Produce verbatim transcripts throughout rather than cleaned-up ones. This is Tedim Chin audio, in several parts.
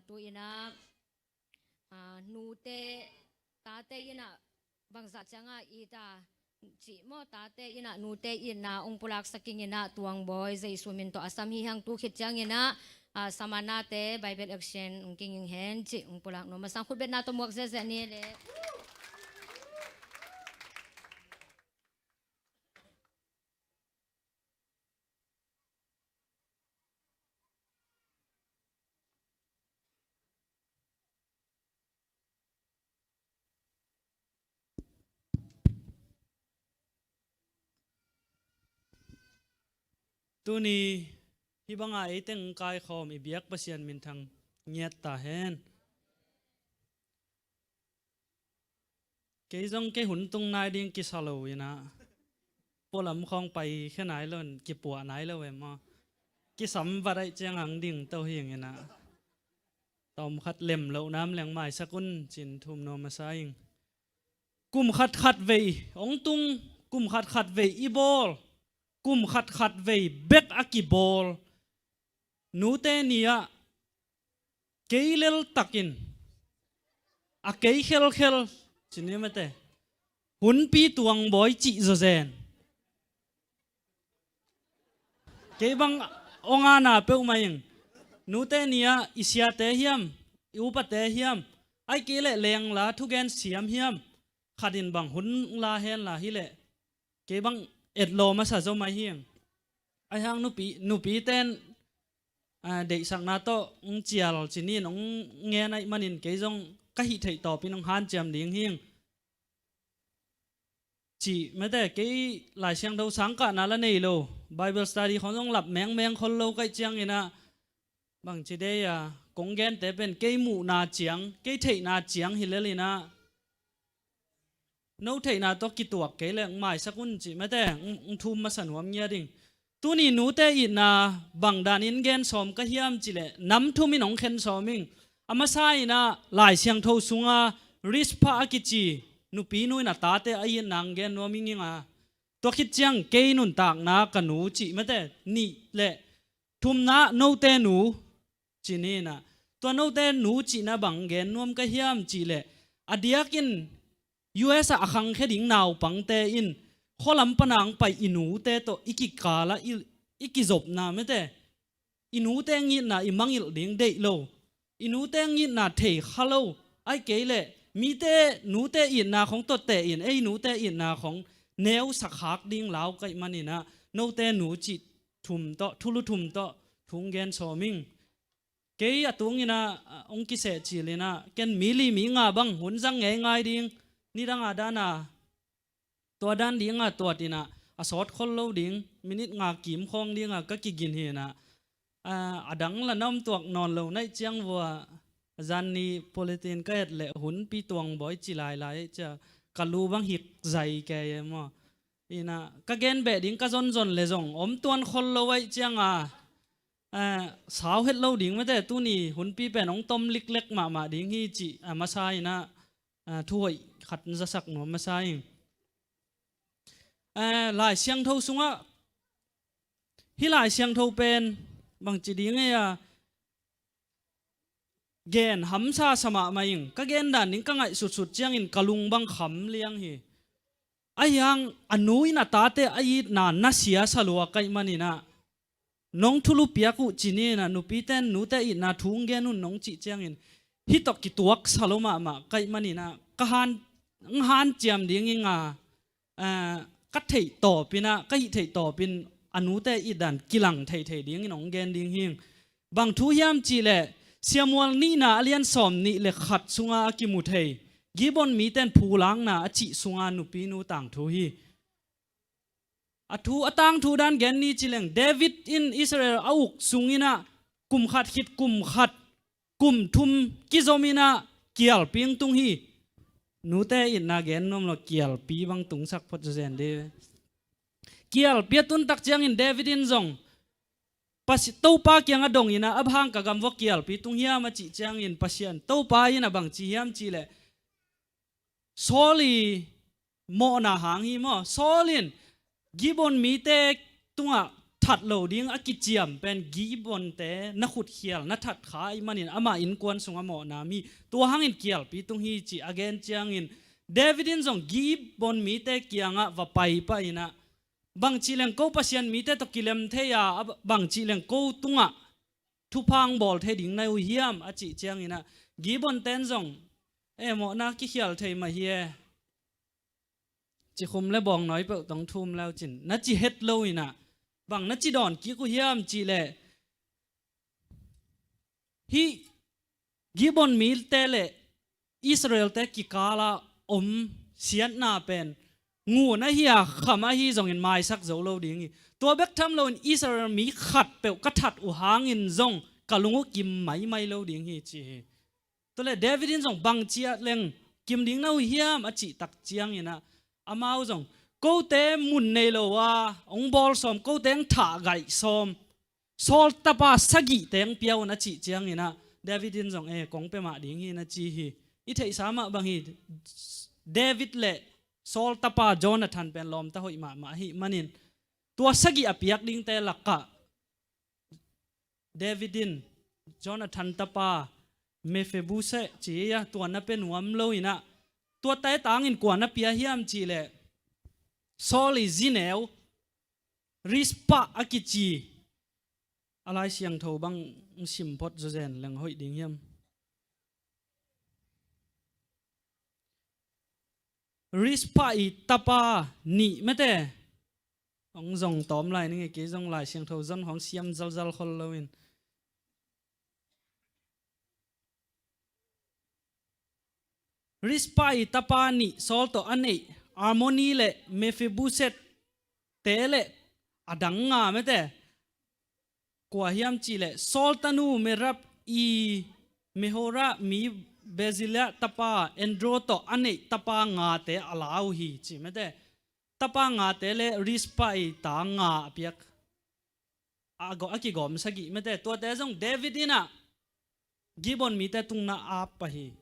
Tu inah, ah, nute, tate inah bangzah ciangah ita cih maw, tate inah nute itna hong pulaksak ing inah Tuangbawi Jesu min tawh a sam hi hang. Tu khit ciang inah, ah, samanate Bible action hong king ing hen cih hong pulak nuam a sang, khutbetna tawh muak zehzeh ni leh. Tuni hih banga ei teng kaikhawm i biak Pasian minthang ngiat ta hen. Kei zong kei hun tung nai ding kisa lo inah, pualam khawng paikhia nai lo in, kipuah nai lo e maw. Kisam vat aih ciang ang ding to hi ing inah, tawm khat lem loh nam leng maisak un cin thum nuam a sa ing. Kum khat khat vei hong tung, kum khat khat vei i bawl, kum khat khat vei bek a kibawl. Nute ni-ah kei lel takin, a kei khelkhel, ci ni mate, hunpi Tuangbawi cih zawzen. Kei bang hong ana peuhmah ing. Nute ni-ah i siate hiam, i upate hiam, ahih kei leh lengla thugen siam hiam, khat in bang hun la henla hi leh, kei bang etlawm a sa zaw mai hi ing. Ahi hang nupi, nupite in, ah, deihsakna tawh hong cial ci ni in hong ngen ahih manin kei zong ka hih theih tawpin hong hanciam ding hi ing. Cih mate, kei Lai Siangtho sang kahna la nei lo, Bible study khawng zong lap mengmeng khol lo ka hih ciang inah, bangci dei a, kong gente pen kei muhna ciang, kei theihna ciang hi lel inah, no theihna tawh kituak kei leh maisak un cih mate, ng, ng thum masa nuam ngiat ing. Tuni nute itna bang danin gen sawm ka hiam cih leh, nam thum in hong khen sawm ing. A masa inah Lai Siangtho sunga Rizpah a kici nupinu in a tate a itna hong gen nuam ing inga, tua khit ciang kei nuntakna ka nu cih mate, nih leh thumna note nu ci ni inah, tua note nu cihna bang gen nuam ka hiam cih leh, a diakin U S ah a khangkhia ding naupangte in khualam pana hong pai i nute tawh i kikala i, i kizopna mate, i nute ngitna i mangilh ding deih lo, i nute ngitna thei kha lo, ahih kei leh mite nute itna khawng tuatte in ei nute itna khawng neusak khak ding lau ka hih man inah, note nu cih thum tawh, thulu thum tawh thu hong gen sawm ing. Kei a tung inah, ah, hong kiseh cil inah, ken mi li mi nga bang hun zang ngeingai ding, nidang a dan a, tua dan ding a tuat inah, a sawt khol lo ding, minute nga kim khawng ding a ka kigin hi inah, ah, a dang la na om tuak nawn lo na hih ciang vua, zan ni politin ka et leh hunpi Tuangbawi ci lailai cia, ka lu bang hik zai kei e maw. Inah, ka gen beh ding ka zonzon leh zong om tuan khol lo ahih ciang a, eh, sau het lo ding mate, tuni hunpi pen hong tom liklek mahmah ding hi cih a masa inah, eh, thuhoih khat zasak nuam masa ing. Eh, Lai Siangtho sungah, hih Lai Siangtho pen bangci ding ei a, gen hamsa sa mahmah ing, ka gen dan ding ka ngaihsutsut ciangin ka lung bang kham liang hi. Ahi hang a nu in a tate a itna na sia sa lua ka hih man inah, nong thulu piak uh ci ni inah, nupite in nute itna thu hong gen un nong cih ciangin, hih tawh kituak sa lo mahmah ka hih man inah, ka han, ng hanciam ding inga, ah, ka theih tawpin ah, ka hih theih tawpin a nute it dan kilang theithei dingin hong gen ding hi ing. Bang thu hiam cih leh, Samuel nihna a lian sawm nih leh khat sunga a kimu thei, Gibeon mite in phulakna a cih sunga nupinu tangthu hi. A thu, a tangthu dan gen ni ci leng, David in Israel a uk sung inah kum khat khit kum khat, kum thum kizom inah kialpi hong tung hi. Nute itna gen nuam lo, kialpi bang tungsak phot zawzen dih. Kialpi a tun tak ciangin David in zong Pasi-, Topa kiangah dong inah, a bang hang ka gam vua kialpi tung hiam a cih ciangin Pasian, Topa inah bang ci hiam cih leh, Saul i mawhna hang hi maw. Saul in Gibeon mite tungah that lo ding a kiciam pen Gibeonte na khutkhial, na thatkha ahih manin amah innkuan sungah mawhna om hi. Tua hangin kialpi tung hi, ci a gen ciangin David in zong Gibeon mite kiangah va pai pah in ah, bangci leng ko Pasian mite tawh kilem thei a, bangci leng ko tungah thupha bawl thei ding na uh hiam, a cih ciangin ah, Gibeonte in zong, e, mawhna kikhial thei mah hi e, cikhum le bawngnawi peuh tawh thum le uh cin, na ci het lo in ah, bang na ci dawn kik uh hiam cih leh, hih Gibeon mite le Israelte kikala om siatna pen ngun ahi a, kham ahi zongin maisak zo lo ding hi. Tua bek tham loin Israel mi khat peuh ka that uh hangin zong ka lung uh kim maimai lo ding hi, ci hi. Tua leh David in zong, bangci ah leng kim ding na uh hiam, a cih tak ciangin ah, amau zong, kote mun nei lo a hong bawl sawm, kote hong thah gaih sawm, Saul tapa sagihte hong pia un, a cih ciangin ah, David in zong, e, kong pia mah ding hi, na ci hi. I theihsa mah bang hi, David le Saul tapa Jonathan pen lawmta hoih mahmah ahih manin, tua sagih a piak dingte lakah David in Jonathan tapa Mephibosheth ci a, tua na pia nuam lo in ah, tuate tangin kua na pia hiam cih leh, Saul i zineu Rizpah a kici, a Lai Siangtho bang sim phot zawzen leng hoih ding hiam? Rizpah i tapa nih mate. Hong zong tawm lai ning e, kei zong Lai Siangtho zon hong siam zalzal khol loin. Rizpah i tapa nih Saul tawh a neih, Almoni le Mephibosheth te le a dang nga mate. Kua hiam cih leh, Saul tanu Merab i Mehola mi Barzillai tapa Andro tawh a neih tapa ngate a la uh hi, ci mate. Tapa ngate le Rizpah i ta nga a piak, a go, a kigawm sagih mate. Tuate zong David in ah Gibeon mite tung na ap pah hi.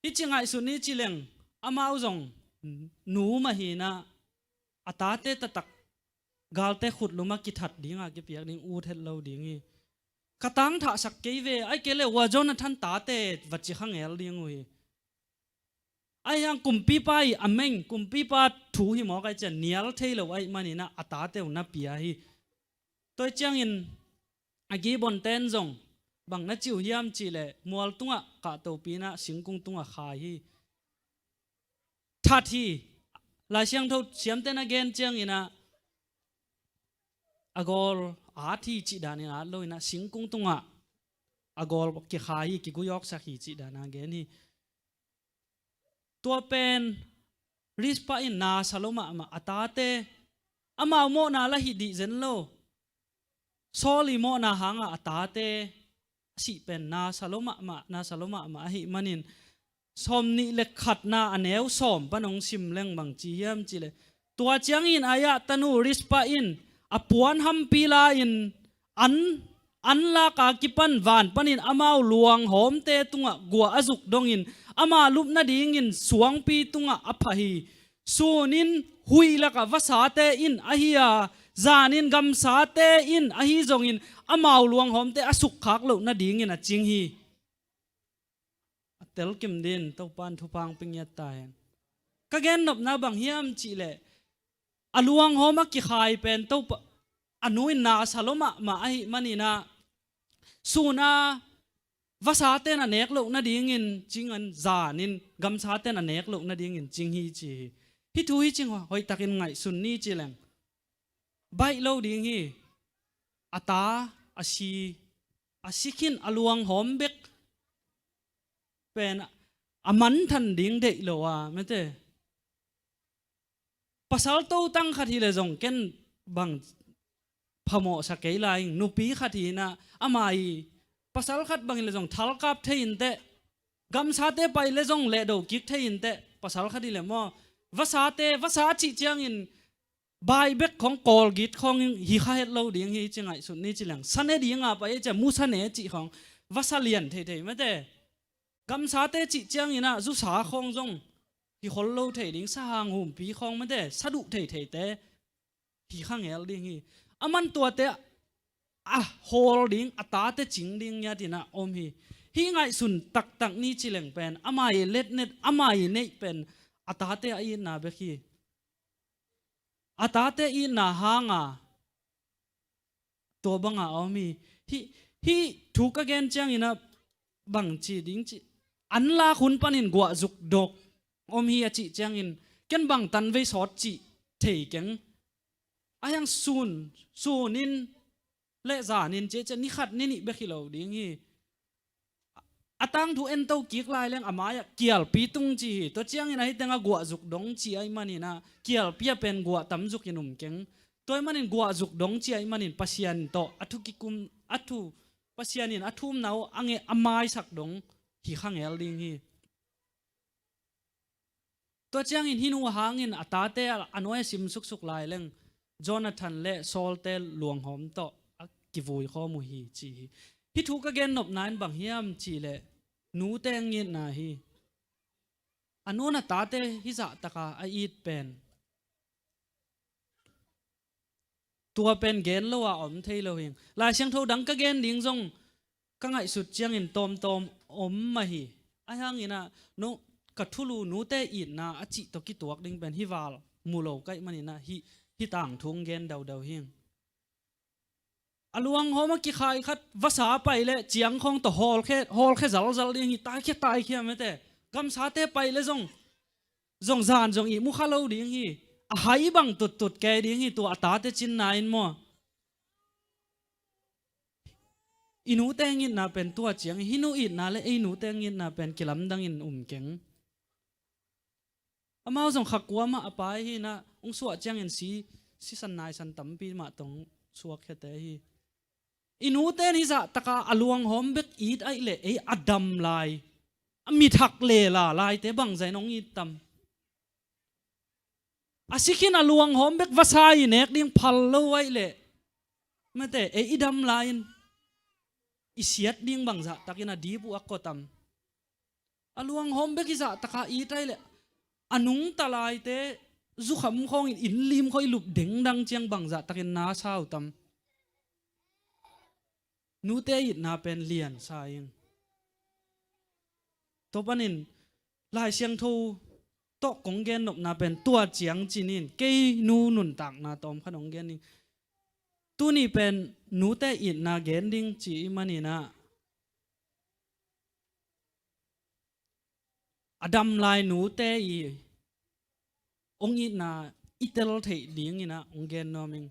Hih ci ngaihsun ni ci leng, amau zong nu mah hi in ah, a tate taktak galte khutlum ah kithat ding a, kipiak ding ut het lo ding hi. Ka tangthahsak kei ve, ahih kei leh ua Jonathan tate va ci kha ngel ding uh hi. Ahi hang kumpipa i a meng, kumpipa thu hi mawk ahih ciang nial thei lo ahih manin ah, a tate uh na pia hi. Tua ciangin a Gibeonte in zong bang na ci uh hiam cih leh, mual tungah kahtopi in ah singkung tungah khai hi. That hi. Lai Siangtho siamte na gen ciangin ah, a gawl at hi cih danin at lo in ah, singkung tungah a gawl kikhai hi, kigui awksak hi cih dan a gen hi. Tua pen Rizpah in na sa lo mahmah, a tate, amau mawhna lah hi dih zen lo. Saul i mawhna hangah a tate a sih pen na sa lo mahmah, na sa lo mahmah ahih manin, sawmnih le khatna a neu sawm pan hong sim leng bang ci hiam cih leh, tua ciangin Aiah tanu Rizpah in a puan hampi la-in an, an lak a kipan van panin amau luanghawmte tungah guah a zuk dongin, ama lup nadingin suangpi tungah a phah hi. Sunin huih lakah vasate in ahi a, zanin gamsate in ahi zongin, amau luanghawmte a sukkhak loh nadingin a cing hi. A telkim din, Topa'n thupha hong pia ngiat ta hen. Ka gennopna bang hiam cih leh, a luanghawm a kikhai pen Topa, a nu in na sa lo mahmah ahih manin ah, sun a vasate'n a nek loh nadingin cingin, zanin gamsate'n a nek loh nadingin cing hi, ci hi. Hih thu hi cing hoihtakin ngaihsun ni ci leng, baih lo ding hi. A ta a si, a si khin a luanghawm bek pen a manthan ding deih lo a, mate. Pasal totang khat hi leh zong ken bang phamawh sa kei lai ing. Nupi khat hi in ah, ama i pasal khat bang hi leh zong thalkap thei inteh, gamsate pai leh zong lehdo kik thei inteh, pasal khat hi leh maw. Vasate, vasa cih ciangin bai bek khawng, kawlgit khawng hi kha het lo ding hi, ci ngaihsun ni ci leng. Sa ne ding a pai e ci a, mu sa ne cih khawng, vasa lian theithei mate. Gamsate cih ciangin ah zusa khawng zong hi khol lo thei ding, sahang humpi khawng mate, sa duh theitheite hi kha ngel ding hi. Aman tuate a hawl ding, a tate cing ding ngiatin ah om hi. Hih ngaihsun taktak ni ci leng pen, ama i letnet, ama i neih pen a tate a itna bek hi. A tate itna hanga tua banga a om hi. Hih, hih thu ka gen ciangin ah bang ci ding ci, an lak hun panin guah zuk dok om hi a cih ciangin ken bang tan vei sawt cih thei keng. A hiang sun, sunin le zanin ci ciang ni khat ni nih bek hi lo ding hi. A tangthu ento kik lai leng a mai-ah kialpi tung ci hi. Tua ciangin ahi tengah guah zuk dong ci ahih manin ah kialpi ah pen guah tam zuk in um keng. Tua ahih manin guah zuk dong ci ahih manin Pasian tawh a thu kikum, a thu, Pasian in a thu umna uh a ngeh, a maisak dong hi kha ngel ding hi. Tua ciangin hih nu hangin a tate a nuai a sim suksuk lai leng Jonathan le Saul-te luanghawm tawh a kivui khawm uh hi ci hi. Hih thu ka gen nopna in bang hiam cih leh nute a ngitna hi. A nu'n a tate hih zah taka a it pen, tua pen gen lo a om thei lo hi. Lai Siangtho dang ka gen ding zong ka ngaihsut ciangin tawmtawm om mah hi. Ahi hangin ah no, ka thulu nute itna a cih tawh kituak ding pen hih val mu lo ka hih manin ah hih, hih tangthu hong gen daudau hi. A luanghawm a kikhai khat vasa pai leh ciang khawng tawh hawlkhia, hawlkhia zalzal ding hi, taikhia, taikhia mete. Gamsate pai leh zong, zong zan zong ihmu kha lo ding hi. A hai bang tuttut kei ding hi, tua a tate cinna in maw. I nute ngitna pen tua ciang hi. Hih nu itna le ei nute ngitna pen kilamdangin um keng. Amau zong kha kua mah a pai hi-in ah, hong suah ciangin si, sisan naisan tampi mah tawh hong suakhiate hi. I nute in hih zah taka a luanghawm bek it ahih leh ei a dam lai, a mit hak lela laite bangzah in hong it tam? A si khin a luanghawm bek vasa i nek ding phal lo ahih leh, mate, ei i dam lai-in i siat ding bangzah takin a dip uh a kua tam? A luanghawm bek hih zah taka it ahih leh a nungta laite zukham khawngin inn lim khawng i lup dengdang ciang bangzah takin na sa uh tam? Nute itna pen lian sa ing. Tua panin Lai Siangtho tawh kong gen nopna pen tua ciang ci-in, kei nu nuntakna tawm khat hong gen ning. Tuni pen nute itna gen ding ci ahih manin ah, a dam lai nute i hong itna i tel theih dingin ah hong gen nuam ing.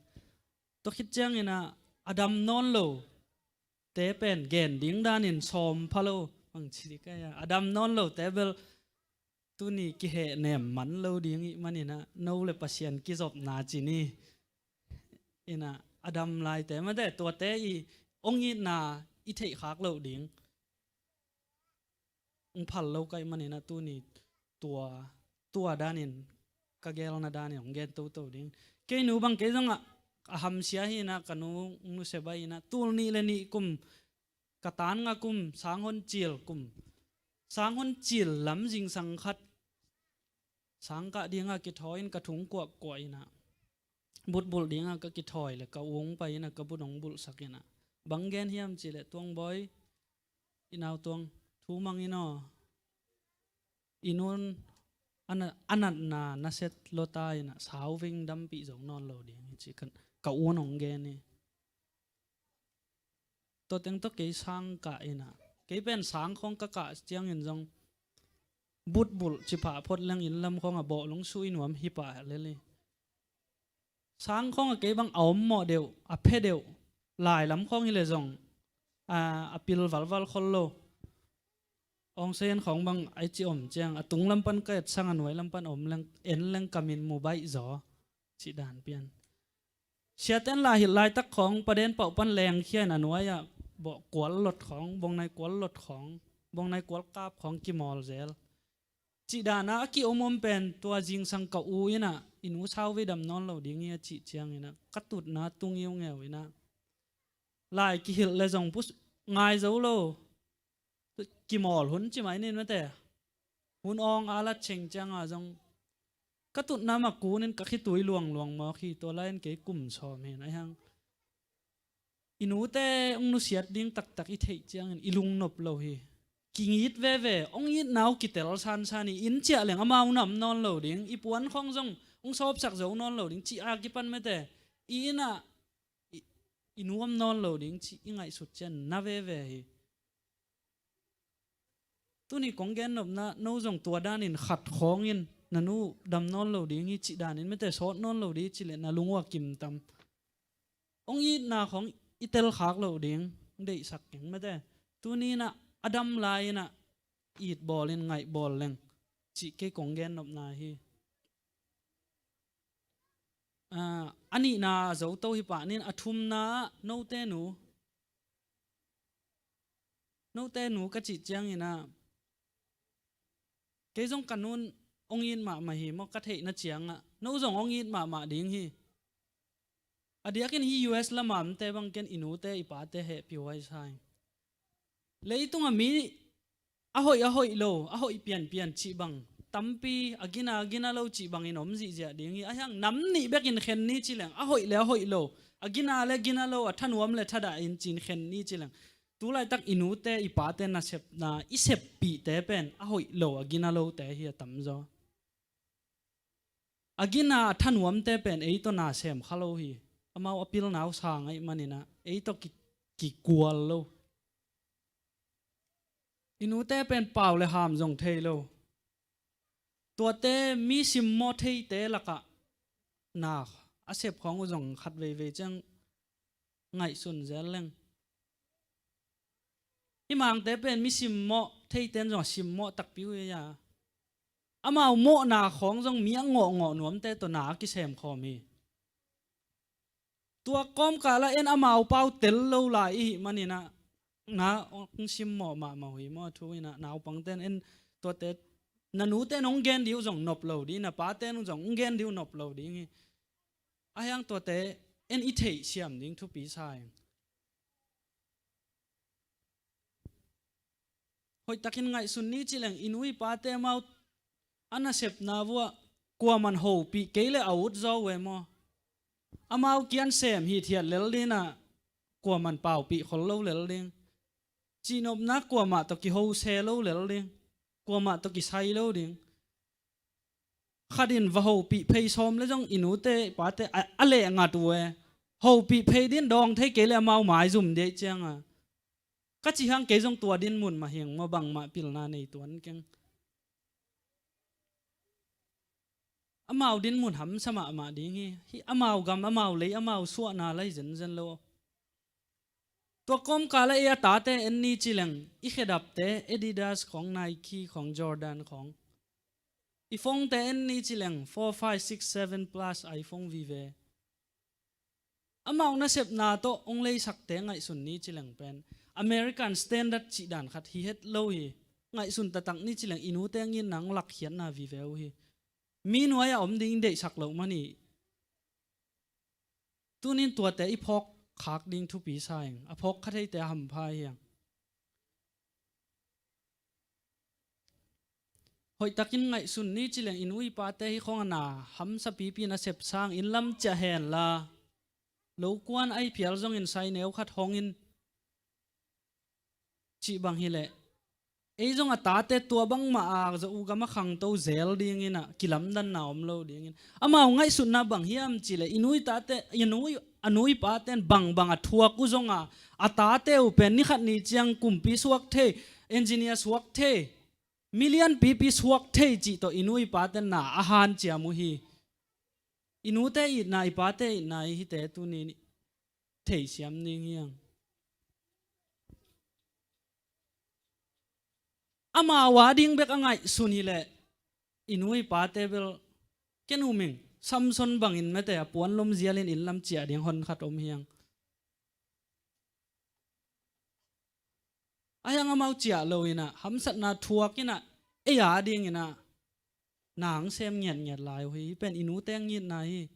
Tua khit ciangin ah a dam nawn lote pen gen ding danin sawm pha lo. Bang ci ding ka hia, a dam nawn lote bel tuni kihehnem man lo ding ahih manin ah no le Pasian kizopna ci ni. In ah a dam laite, mate, tuate i hong itna i theih khak loh ding hong phal lo ka hih manin ah tuni tua, tua danin ka gelna danin hong gen toto ding. Kei nu bang kei zong ah a hamsia hi-in ah, ka nu nusia baih in ah, tul nih le nih kum, ka tan nga kum, sang hon cil kum, sang hon cil lam zingsang khat sang kah dingah kithawi-in ka thu kuahkuah in ah, but bulh dingah ka kithawi leh ka u hong pai in ah ka but hong bulhsak in ah, bang gen hiam cih leh, Tuang Bawi, i nau Tuang, thu mang in aw, i nu'n a na, a natna na set lota in ah, sau ving, dampih zo nawn lo ding hi ci, ka, ka u'n hong gen hi. Tua teng tawh kei sang kah in ah, kei pen sang khawng ka kah ciangin zong but bulh cipah phot leng inn lam khawngah bawh lungsuh i nuam hi pah lel hi. Sang khawngah kei bang a ommawh deuh, a phe deuh, lai lam khawng hi leh zong a, a pil valval khol lo. Awngsen khawng bang a i ci om ciang, a tung lam pan ka etsang, a nuai lam pan om leng, en leng ka min mu baih zaw, cih dan pian. Siate'n la hilh laitak khawng paden pauh pan lengkhia in a nuai-ah bawh kual lot khawng, bongnai kual lot khawng, bongnai kual kap khawng kimawl zel. Cih dan a, a kiom om pen tua zingsang ka u in ah, i nu sau vei, dam nawn lo ding hi a cih ciangin ah, ka tutna tung ngeungeu in ah, lai kihilh leh zong pus ngai zo lo. Kimawl hun ci mai ning, mate. Hun awng a lat ceng ciangah zong ka tutna mah kunin ka khitui luangluang mawk hi. Tua lai-in kei kum sawm hi-in, ahi hang i nute hong nusiat ding taktak i theih ciangin i lungnop lo hi. Kingit veve, hong itna uh kitel sansan hi. Inn ciah leng amau nam nawn lo ding, i puan khawng zong hong sawpsak zo nawn lo ding, cih a kipan mete i inn ah i, i nuam nawn lo ding cih i ngaihsut ciang na veve hi. Tuni kong gennopna, no zong tua danin khat khawngin na nu dam nawn lo ding hi cih danin mete sawt nawn lo ding cih leh na lung uh a kim tam. Hong itna khawng i telkhak lo ding, hong deihsak keng mete. Tuni inah a dam lai inah it bawlin ngaih bawl leng cih kei kong gennopna hi. Ah, a nihna a zo to hi pah nin, a thumna ah note nu, note nu ka cih ciangin ah, kei zong ka nun hong it mahmah hi maw, ka theihna ciangah no zong hong it mahmah ding hi. A diakin hi U S lam a omte bang ken i nute i pate hehpih huai sa hi. Leitungah mi a hoih a hoih lo, a hoih pianpian cih bang tampi, a gina a gina lo cih bangin om zihziah ding hi. A hiang nam nih bekin khen ni ci leng, a hoih le a hoih lo, a gina le gina lo, a thanuam le thadah in ci-in khen ni ci leng, tu laitak i nute i pate nasepna i seppihte pen a hoih lo, a gina lote hi a tamzaw. A gina a thanuamte pen ei tawh na sem kha lo hi. Amau a pilna uh sang ahih maninah ei tawh ki, kikual lo. I nute pen pau le ham zong thei lo. Tuate mi simmawh theite lakah na a sep khawng uh zong khat veivei ciang ngaihsun zel leng. Hih mangte pen mi simmawh theite in zong a simmawh takpi uh hi a, amau mawhna khawng zong mi a ngawhngawh nuamte tawh na a kisem khawm hi. Tua kawmkalah en amau pau tel lo lai i hih maninah na hong simmawh mahmah uh hi maw, thu inah naupangte in en tuate, na nute in hong gen dih uh zong nop lo dih, na pate in zong hong gen dih uh nop lo ding hi. A hiang tuate en i theihsiam ding thupi sa hi. Hoihtakin ngaihsun ni ci leng i nu i pate amau a nasepna vuah kuaman hopih kei le a ut zaw uh e maw. Amau kian sem hithiat lel dinah kuaman paupih khol lo lel ding. Cihnopna kuamah tawh kihose lo lel ding. Kuamah tawh kisai lo ding. Khat in va hopih phei sawm le zong i nute i pate a, a lehngat uh e. Hopih phei din dawng thei kei le amau maizum dih cianga ka cih hang kei zong tua din mun mah hiang maw, bangmah pilna nei tuan keng. Amau din mun hamsa mahmah ding hi. Hih amau gam, amau lei, amau suahna lai zenzen lo. Tua kawmkal ah ei a tate en ni ci leng i khedapte Adidas khawng, Nike khawng, Jordan khawng, i phone-te en ni ci leng four, five, six, seven plus iPhone vive. Amau nasepna tawh hong leisakte ngaihsun ni ci leng pen American standard cih dan khat hi het lo hi. Ngaihsun taktak ni ci leng i nute ngitna hong lakkhiatna vive uh hi. Mi nuai-ah om ding deihsak loh man hi. Tunin tuate i phawk khak ding thupi sa ing. A phawk kha theite a hampha hiang. Hoihtakin ngaihsun ni ci leng i nu i pate hi khawng a na hamsa pipi na sep sang in lam ciah hen la, lo kuan ai phial zongin sai neu khat hongin cih bang hileh ei zong a tate tua bangmah a za u gam a khangto zel dingin ah kilamdanna om lo dingin. Amau ngaihsutna bang hiam cihleh i nu i tate, i nu i, a nu i pate in bangbang a thuak uh zonga a tate uh pen ni khat ni ciang kumpi suak thei, engineer suak thei, million pipi suak thei cih tawh i nu i pate in na a hanciam uh hi. I nute itna, i pate itna i hite tuni theihsiam ding hiang. Amau a ding bek a ngaihsun hileh i nu i pate bel ken um ing, Samson bangin mete a puan lom zialin inn lam ciah ding hon khat om hiang. A hiang amau ciah lo inah hamsatna thuak inah ei a ding inah na hong sem ngiatngiat lai uh hi. Hih pen i nute ngitna hi.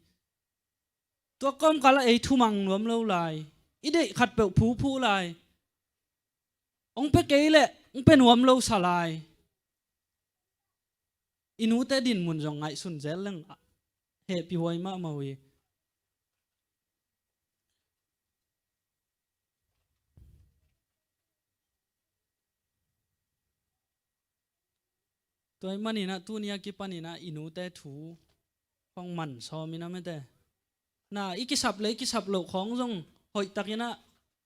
Tua kawmkal ah ei thumang nuam lo lai, i deih khatpeuh phuphu lai, hong pia kei leh hong pia nuam lo sa lai. I nute dinmun zong ngaihsun zel leng hehpih huai mahmah uh hi. Tua ahih manin ah tuni a kipanin ah i nute thu khawng man sawm in ah mate. Na i kisap le i kisap loh khawng zong hoihtakin ah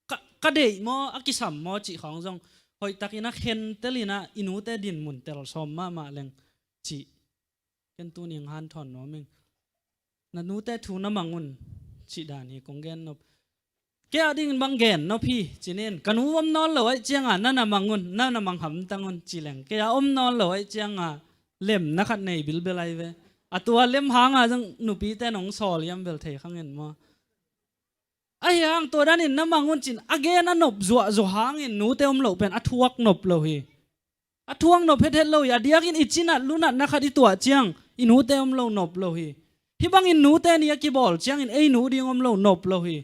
ka, ka deih maw, a kisam maw cih khawng zong hoihtakin ah khentelin ah i nute dinmun tel sawm mahmah leng cih ken tuni hong hanthawn nuam ing. Na nute thu na mang un cih dan hi kong gen nop. Kei a dingin bang gen nop hi ci-in, ka nu om nawn lo ahih cianga na na mang un, na na mang hamtang un ci leng, kei a om nawn lo ahih cianga lemna khat nei bilbel ahi ve. A tua lem hanga zong nupite nong sawl hiam bel thei kha ngen maw? Ahi hang tua danin na mang un ci-in a gen a nop zuahzuah hangin nute om loh pen a thuak nop lo hi. A thuak nop hethet lo hi. A diakin i cinat lunatna khat i tuah ciang i nute om lo nop lo hi. Hih bangin nute ni a kibawl ciangin ei nu ding om lo nop lo hi.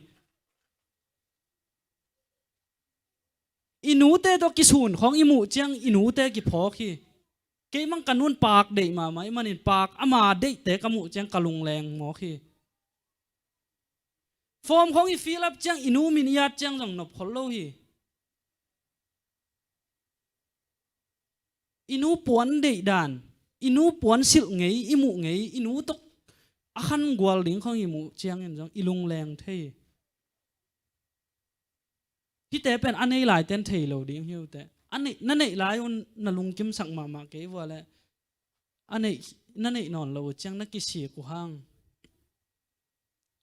I nute tawh kisun khawng i muh ciang i nute kiphawk hi. Keimah ka nun paak deih mahmah ahih manin paak ama deihte ka muh ciang ka lungleng mawk hi. Form khawng i fill up ciang i nu min i at ciang zong nop khol lo hi. I nu puan deih dan, i nu puan silh ngei, i muh ngei, i nu tawh a khan gual ding khawng i muh ciangin zong i lungleng thei hi. Hihte pen a nei laiten thei lo ding hi uh teh. A neih, na neih lai un na lungkimsak mahmah kei vua leh a neih, na neih nawn lo uh ciang na kisik uh hang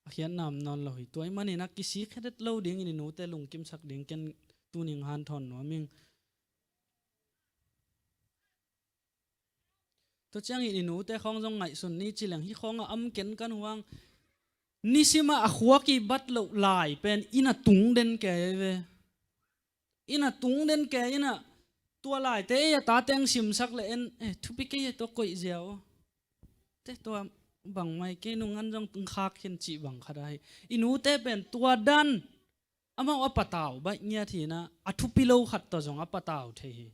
a khiatna om nawn lo hi. Tua ahih manin a kisik hethet lo dingin i nute lungkimsak ding ken tuni hong hanthawn nuam ing. Tua ciangin i nute khawng zong ngaihsun ni ci leng, hih khawngah am ken kan huang. Nisimah a khua kibat loh lai pen inn a tung den kei ve. Inn a tung den kei in ah tua laite ei a tate hong simsak leh en, eh, thupi kei e, tua koih ziau. Te tua bangmah kei nung an zong khak khin cih bang khat ahi. I nute pen tua dan amau a patau baih ngiat hi in ah a thupi lo khat tawh zong a patau thei hi.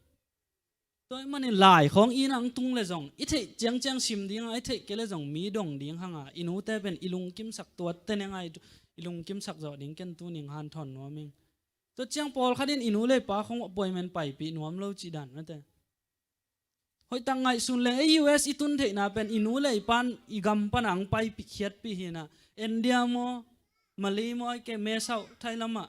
Tua ahih manin lai khawng inn ah hong tung leh zong i theih ciangciang sim ding a, i theih kei leh zong mi dong ding hang a, i nute pen i lungkimsak tuat teneng a i lungkimsak zawh ding ken tuni hong hanthawn nuam ing. Tua ciang pawlkhat in i nu le i pa khawng appointment paipih nuam lo cih dan mate. Hoihtak ngaihsun leng ei U S i tun theihna pen i nu le i pan i gam pana hong paipih khiatpih hi in ah, India maw, Malay maw, ahih kei leh Meisauh Thailand ah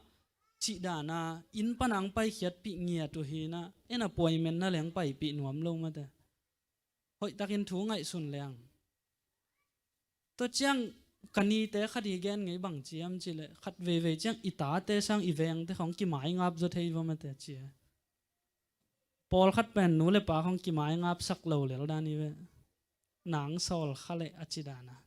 cih dan a inn pana hong paikhiatpih ngiat uh hi in ah, en appointment na leng paipih nuam lo mate. Hoihtakin thu ngaihsun leng. Tua ciang ka nite khat i gen ngei bang ci hiam cih leh, khat veivei ciang i tate sang i vengte khawng kimaingap zaw thei vua mate ci hi. Pawlkhat pen nu le pa khawng kimaingapsak lo lel dan hi ve. Nang sawl kha leh a ci dan a.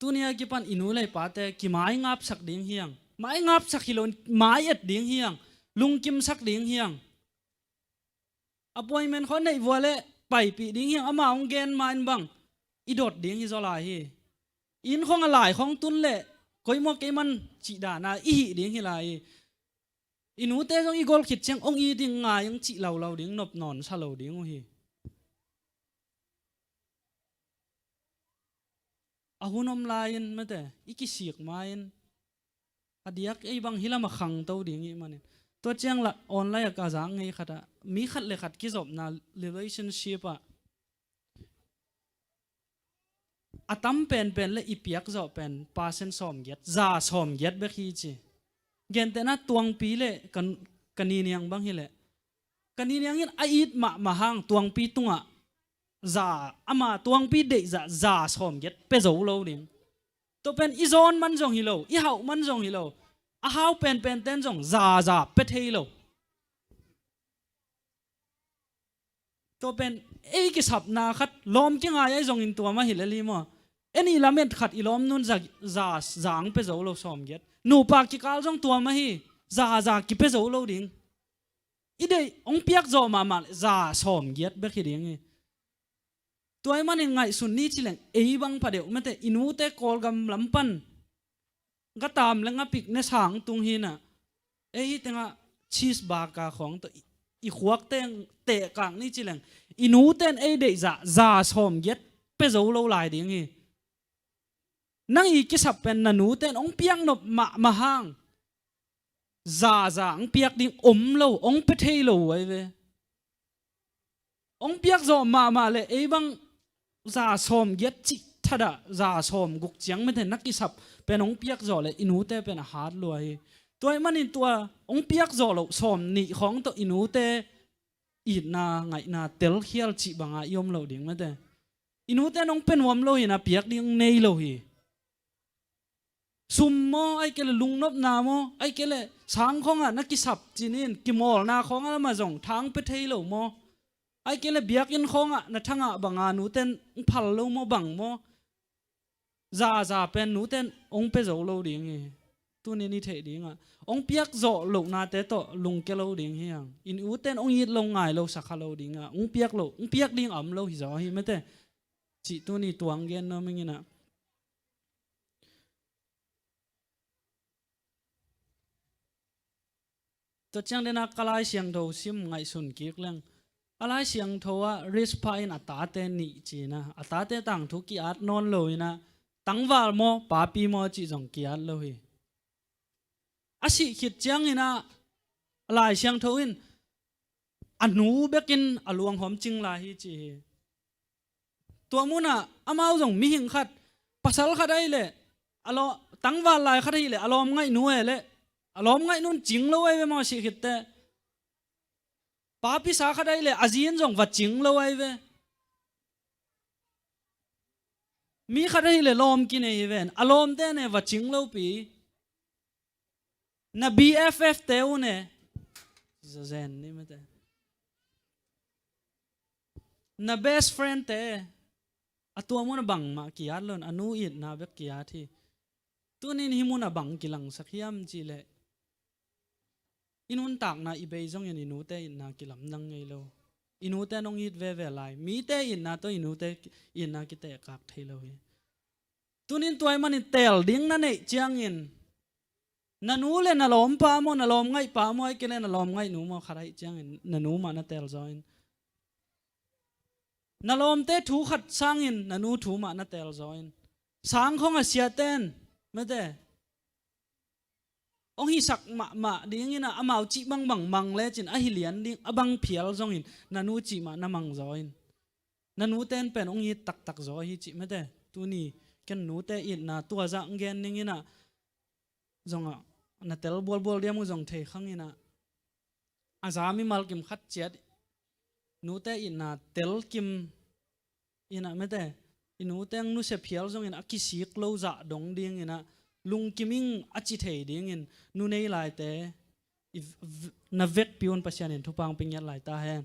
Tuni a kipan i nu le i pate kimaingapsak ding hi hang. Maingapsak hi lo, mai-et ding hi hang. Lungkimsak ding hi hang. Appointment khawng neih vua leh paipih ding hi hang, ama hong gen ma in bang i dot ding hi zaw lai hi. Inn khawng a lai khawng tun leh koi maw kei man cih dan a i hih ding hi lai hi. I nute zong i gol khit ciang hong it ding ngai hong cih laulau ding, nop nawn sa lo ding uh hi. A hun om lai-in mate, i kisik ma-in a diak ei bang hih lamah khangto ding i hih manin. Tua ciang lah online ah ka zak ngei khat ah, mi khat le khat kizopna relationship ah a tam penpen le i piak zawh pen percent sawmgiat, za sawmgiat bek hi ci. Gentehna Tuangpi le ka, ka niniang bang hi leh, ka niniang in a it mahmah hang Tuangpi tungah za, ama Tuangpi deih zah za sawmgiat pia zo lo ding. Tua pen i zawn man zong hi lo, i hauh man zong hi lo, a hau penpenten zong za za pia thei lo. Tua pen ei kisapna khat lawm kingai ahi zongin tua mah hi lel hi maw? En i lamet khat i lawmnu'n za, za, za hong pia zo lo sawmgiat. Nupa kikal zong tua mah hi, za, za kipia zo lo ding. I deih hong piak zawh mahmah leh za sawmgiat bek hi ding hi. Tua ahih manin ngaihsun ni ci leng ei bang pha deuh mate, i nute Kawlgam lam pan gataam le ngapik ne sang tung hi in ah, ei hih tengah cheese burger khawng tawh i, i khuak teng tehkak ni ci leng, i nute in ei deih zah za sawmgiat pia zo lo lai ding hi. Nang i kisap pen na nute in hong piak nop mahmah hang za za hong piak ding om lo, hong pia thei lo uh ahi ve. Hong piakzawh mahmah le ei bang za sawm giat cih thadah za sawm guk ciang mete na kisap pen hong piakzawh le i nute pen a hat lua hi. Tua ahih manin tua hong piakzawh loh sawm nih khawng tawh i nute itna ngaihna telkhial cih banga i om lo ding mete. I nute nong pe nuam lo hi na piak ding nei lo hi. Sum maw, ai kei le lungnopna maw, ai kei le sang khawngah na kisap cinin kimawlna khawngah lamah zong thang pe thei lo maw? Ai kei le biakinn khawngah na thangah banga nuten phal lo maw bang maw? Zaza pen nuten hong pe zo lo ding hi. Tunin i theih dingah hong piakzawh lohnate tawh lungke lo ding hi hang. I nuten hong it lo ngai lo sakha lo dingah hong piak lo, hong piak ding a om lo hi zaw hi mete. Cih tuni tuang gen nuam ing inah. Tua ciang dena ka Lai Siangtho sim ngaihsun kik leng a Lai Siangtho ah Rizpha in a tate nih cina a tate tangthu ki-at nawn lo inah tangval maw papi maw cih zong ki-at lo hi. A sih khit cianginah a Lai Siangtho in a nu bekin a luanghawm cing lai hi ci hi. Tua munah amau zong mihing khat pasal khat ahi leh a law tangval lai khat ahi leh a lawm ngaih nu e leh a lawm ngaih nun cing lo ahi ve maw sih khitte. Papisa khat ahi leh a zin zong va cing lo ahi ve. Mi khat ahi leh lawm kinei hi ven a lawmte ne va cing lopi. Na B F F te uh ne zazen ni mete. Na best friend te a tua mun a bangmah ki-at lo in a nu itna bek ki-at hi. Tunin hih mun a bang kilangsak hiam cihleh i nuntakna i bei zongin i nute itna kilamdang ngei lo. I nute nong it veve lai mite itna tawh i nute itna kitehkak thei lo hi. Tunin tua ahih manin teel ding na neih ciangin na nu le na lawmpa maw na lawm ngaihpa maw ai kei le na lawm ngaih nu maw khat ahih ciangin na nu mah na teel zaw in. Na lawmte thu khat sangin na nu thu mah na teel zaw in. Sang khawng a siaten mete hong hisak mahmah dinginah amau cih bangbang mang lecin ahi lian ding a bang phial zongin na nu cih mah na mang zaw in. Na nute in pen hong it taktak zaw hi cih mete. Tuni ken nute itna tua zah gen dinginah zongah na tel bualbual diam uh zong thei khanginah a za mimal kim khat ciat nute itna tel kim inah mete. I nute ang nusia phial zongin a kisik lo zah dong dinginah lungkim ing a ci thei dingin nu nei laite i v- v- na vekpi un Pasian in thupha hong pe ngiat lai ta hen.